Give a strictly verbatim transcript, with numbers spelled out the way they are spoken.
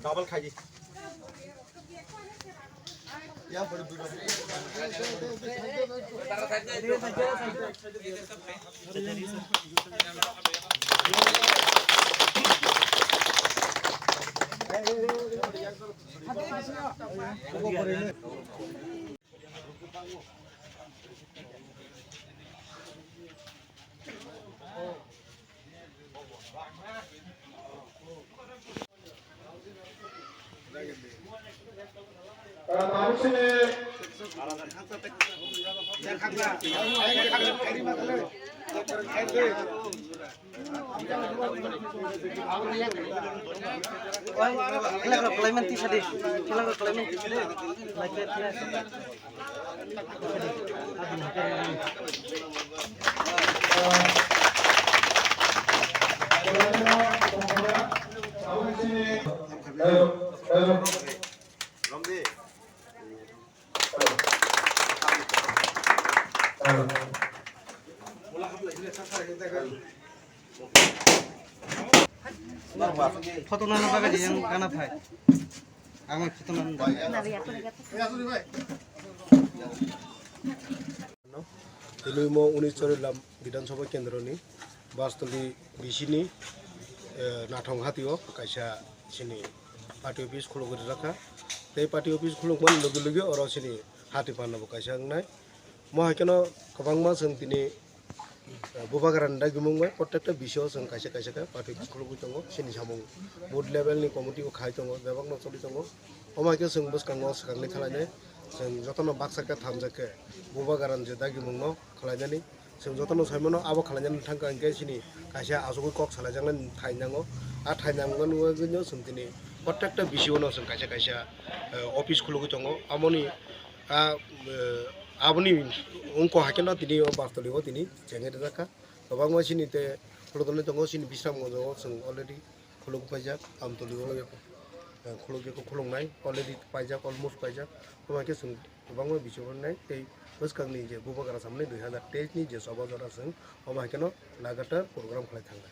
Double khai di. Khela rok khlai mani tisa di, khela rok khlai mani tisa di. Photo nana bagwi yang gana phai. Ang photo nana bagwi. Tini mo unis Chorilam Bidhan Sabha Kendroni Bastoli bisini, eh, Nathong hatio kaisa sini party office khulugwi rijak kha. Tei party office khulukmani logi logi oro sini hati panna bo kaisa wngnai. Mo hai kheno kwbangma chwng tini, eh, Bubagra ni dagimung bai protekta bisio chwng kaisa kaisa khe party khulugwi tongo. Chini samung booth level ni committee bo khai tongo, bebak no choli tongo. Omo hai khe chwng bwskango swkangni khlainai, chwng jotono baksa khe thamjak khe Bubagra ni je dagimung no khlainani. Chwng jotono sai mano abo khlainani thang kha, hinkhe chini kaisa achugwi kok salaijaknai thainango. A thainang wngwi no chwng tini protekta bisio no chwng kaisa kaisa, eh, office khulugwi tongo. Amoni a, eh, aboni wngkha hai kheno tini o Bastoli o tini chengwi rijak kha. Kwbangma chini te khulugwi tongo, chini Bisramganj o chwng already khulugwi paijak, Amtoli o, eh, khulugwi khuluknai, already paijak, almost paijak. Omo hai khe chwng kwbangma bisingo nai tei bwskangni je Bubagra samani dui hazar teis ni je choba jora chwng omo hai kheno lagatar program khlai thangnai.